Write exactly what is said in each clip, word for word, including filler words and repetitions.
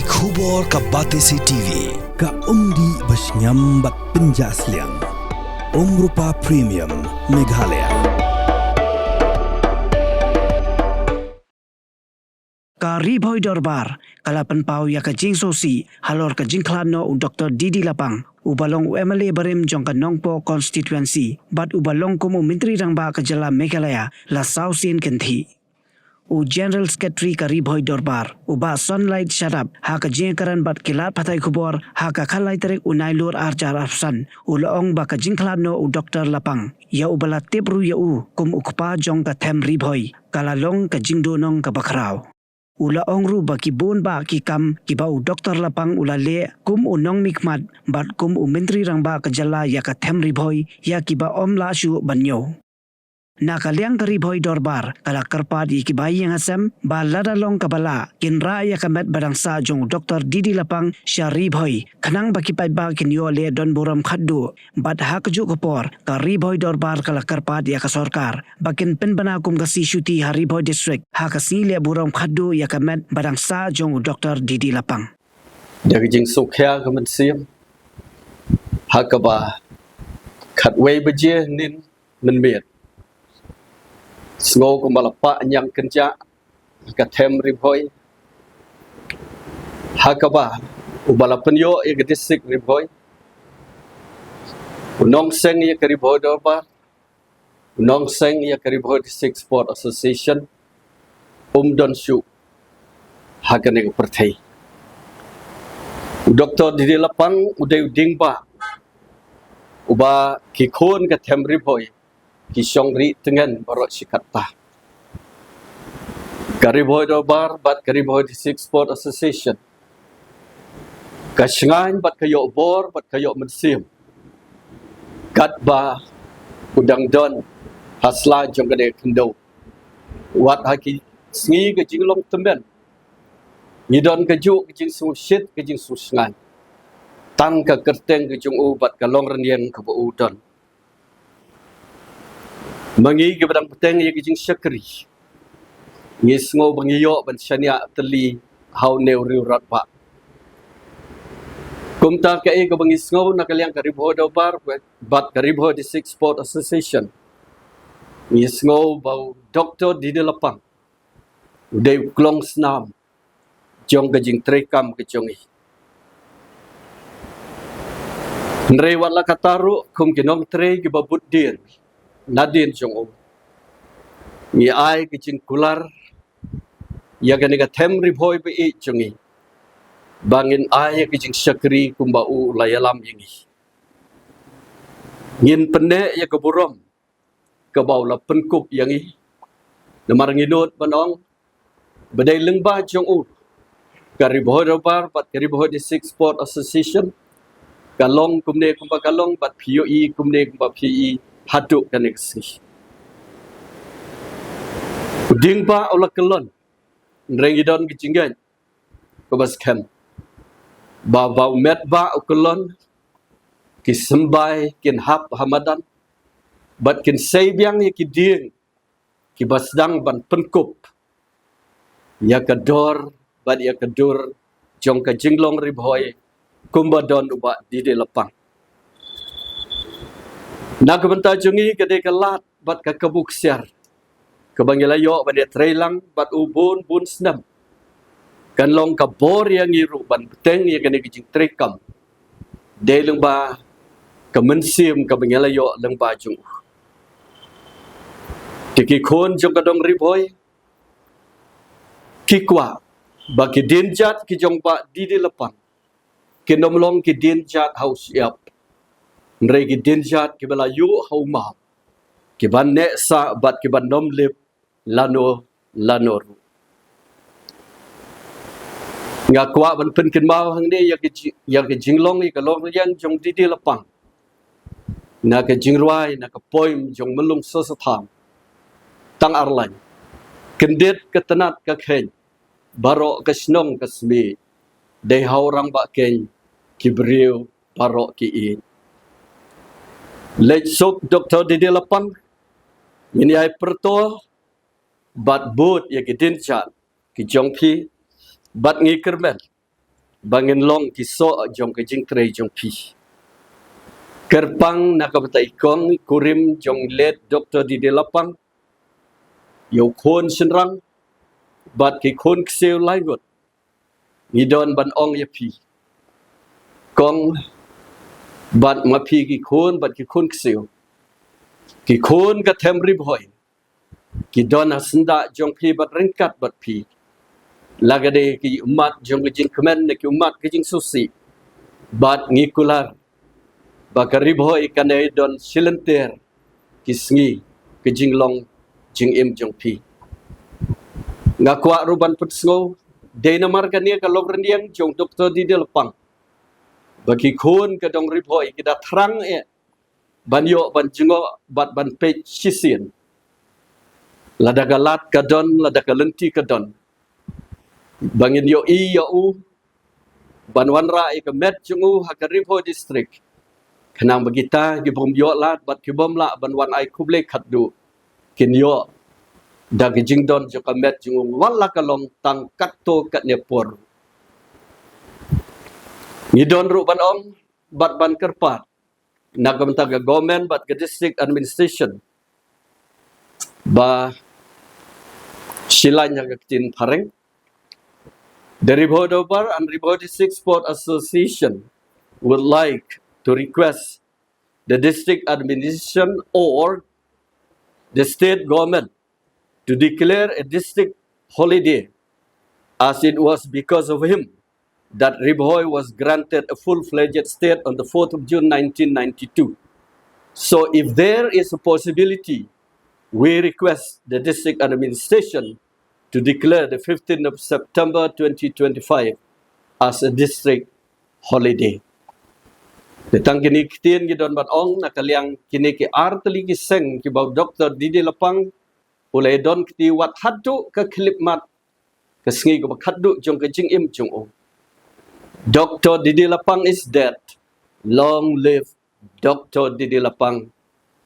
Khubor ka Batesi T V, ka umdih ba shngiam bad pynjah sliang. Umrupa Premium, Meghalaya. Ka Ri Bhoi Dorbar ka la pynpaw ïa ka jingsngewsih halor ka jingkhlad noh u Doktor D D Lapang, uba long u M L A barim jong ka Nongpoh Constituency bad uba long kum u Myntri Rangbah ka jylla Meghalaya la saw sien kynthih. U General Secretary ka Ri Bhoi Dorbar, u Bah Sunlight Shadap, ha ka jingïakren bad ki lad pathai khubor ha ka khatlai tarik u Nailur arhajar arphew san, u la ong ba ka jingkhlad noh u Doktor Lapang, ïa uba la tip ruh ïa u kum u kpa jong ka them Ri Bhoi, ka la long ka jingduhnong kaba khraw. U la ong ruh ba ki bun bah ki kam kiba u Doktor Lapang u la leh kum u nongmihkhmat bad kum u Myntri Rangbah ka jylla ïa ka them Ri Bhoi, ïa kiba ym lah shuh ban ñiew. Na ka liang ka Ri Bhoi Dorbar ka la kyrpad ïa ki baïing hasem ba lada long kaba lah, kin rah ïa ka met ba dang sah jong u Doktor D D Lapang sha Ri Bhoi, khnang ba ki paidbah kin ïoh leh donburom khatduh. Bad ha kajuh ka por, ka Ri Bhoi Dorbar ka la kyrpad ïa ka sorkar ba kin pynbna kum ka sngi shuti ha Ri Bhoi District ha ka sngi leh burom khatduh ïa ka met ba dang sah jong u Doktor D D Lapang. Da ka jingsngewkhia ka mynsiem, ha kaba khatwei baje mynnin mynmiet, sngew kumba la pah ñiang kynjah ka them Ri Bhoi, ha kaba uba la pynïoh ïa ka district Ri Bhoi, u nongseng ïa ka Ri Bhoi Dorbar, u nongseng ïa ka Ri Bhoi District Sport Association, um don shuh ha kane ka pyrthei. U Doktor D D Lapang u dei u dieng bah uba ki khun ka them Ri Bhoi ki shong rieh tngen baroh shi katta. Ka Ri Bhoi Dorbar bad ka Ri Bhoi District Sport Association ka shngaiñ bad ka ïoh bor bad ka ïoh mynsiem katba u dang don ha sla jong kane ka khyndew. Wat ha ki sngi ka jinglong tymmen, ngi don kajuh ka jingsngewsih ka jingsngewshngaiñ tang ka kyrteng ka jong u bad ka longrynïeng kaba u don. Ma ngi kiba dang bteng ïa ka jingshakri, ngi sngew ba ngi ïoh ban shaniah tylli ha une u riew radbah. Kumta kaei kaba ngi sngew na ka liang ka Ri Bhoi Dorbar bad ka Ri Bhoi District Sport Association, ngi sngew ba u Doktor D D Lapang u dei u klongsnam jong ka jingtrei kam ka jong ngi. Hynrei wat la katta ruh, kum ki nongtrei kiba bud dien nadien jong u, ngi ai ka jingkular ïa kane ka them Ri Bhoi ba ïeit jong ngi ba ngin ai ïa ka jingshakri kumba u la ïalam ïa ngi. Ngin pynneh ïa ka burom kaba u la pynkup ïa ngi. Namar ngi nud ban ong ba dei lyngba jong u ka Ri Bhoi Dorbar bad ka Ri Bhoi District Sport Association ka long kumne kumba ka long, bad phi ïohi kumne kumba phi ïohi haduh kane ka sngi. U dieng bah u la kyllon, hynrei ngi don ka jingngeit kaba skhem ba ba u met bah u kyllon, ki symbai kin hap ha madan bad kin sei biang ïa ki dieng kiba sdang ban pynkup ïa ka dor bad ïa ka dur jong ka jinglong Ri Bhoi kumba don u Bah D D Lapang. Na ka bynta jong ngi ka dei ka lad bad ka kabu ksiar kaba ngi la ïoh ban ïatrei lang bad u bun bun snem. Kan long ka bor ïa ngi ruh ban bteng ïa kane ka jingtrei kam dei lyngba ka mynsiem kaba ngi la ïoh lyngba jong u. Te ki khun jong ka dong Ri Bhoi ki kwah ba ki dienjat ki jong Bah D D Lapang kin ym long ki dienjat ha u shyiap, hynrei ki dienjat kiba la ïuh ha u maw, kiban neh sah bad kiban ym lip lano lano ruh. Nga kwah ban pynkynmaw hangne ïa ka ji-, ïa ka jinglong, ïa ka longrynïeng jong D D Lapang na ka jingrwai, na ka poem jong Myllung Soso Tham, tang ar lain. Kyndit ka tnat ka kheiñ, baroh ka shnong ka smiej, dei ha u rangbah keiñ ki briew baroh ki ïeit. Leit suk Doktor D D Lapang, ngin ïai pyrto bad bud ïa ki dienjat ki jong phi, bad ngi kyrmen ba ngin long ki soh jong ka jingtrei jong phi. Kyrpang na ka bynta i kong i kurim jong late Doctor D D Lapang, ïa u khun shynrang bad ki khun ksiew lai ngut, ngi don ban ong ïa phi, kong, bad ma phi ki khun bad ki khun ksiew, ki khun ka them Ri Bhoi, ki don ha syndah jong phi bad ryngkat bad phi, la ka dei ki ummat jong ka jingkmen ne ki ummat ka jingsngewsih. Bad ngi kular ba ka Ri Bhoi kan ïa don shilynter ki sngi ka jinglong jingim jong phi. Nga kwah ruh ban pynsngew, dei namar kane ka lok rynïeng jong Doctor D D Lapang ba ki khun ka dong Ri Bhoi ki da thrang eh ban ïoh ban jngoh bad ban peit shisien, lada ka lad ka don, lada ka lynti ka don, ba ngin ïohi ïa u ban wanrah ïa ka met jong u ha ka Ri Bhoi District, khnang ba kita ki bym ïoh lad bad ki bym lah ban wan ai khublei khatduh, kin ïoh da ka jingdon jong ka met jong u, wat la ka long tang katto katne por. Ngi don ruh ban ong bad ban kyrpad na ka bynta ka government bad ka district administration ba shilaiñ ha ka ktien phareng. The Ri Bhoi Dorbar and Ri Bhoi District Sport Association would like to request the district administration or the state government to declare a district holiday, as it was because of him that Ri Bhoi was granted a full-fledged state on the fourth of June nineteen ninety-two. So if there is a possibility, we request the district administration to declare the fifteenth of September twenty twenty-five as a district holiday. Te tang kine ki ktien ngi don ban ong na ka liang kine ki ar tylli ki seng kiba u Doctor D D Lapang u la ïadon kti wat haduh ka khyllipmat ka sngi kaba khatduh jong ka jingim jong u. Doctor D D Lapang is dead. Long live Doctor D D Lapang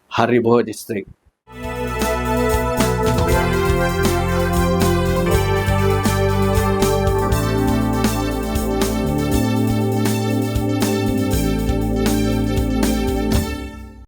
ha Ri Bhoi District.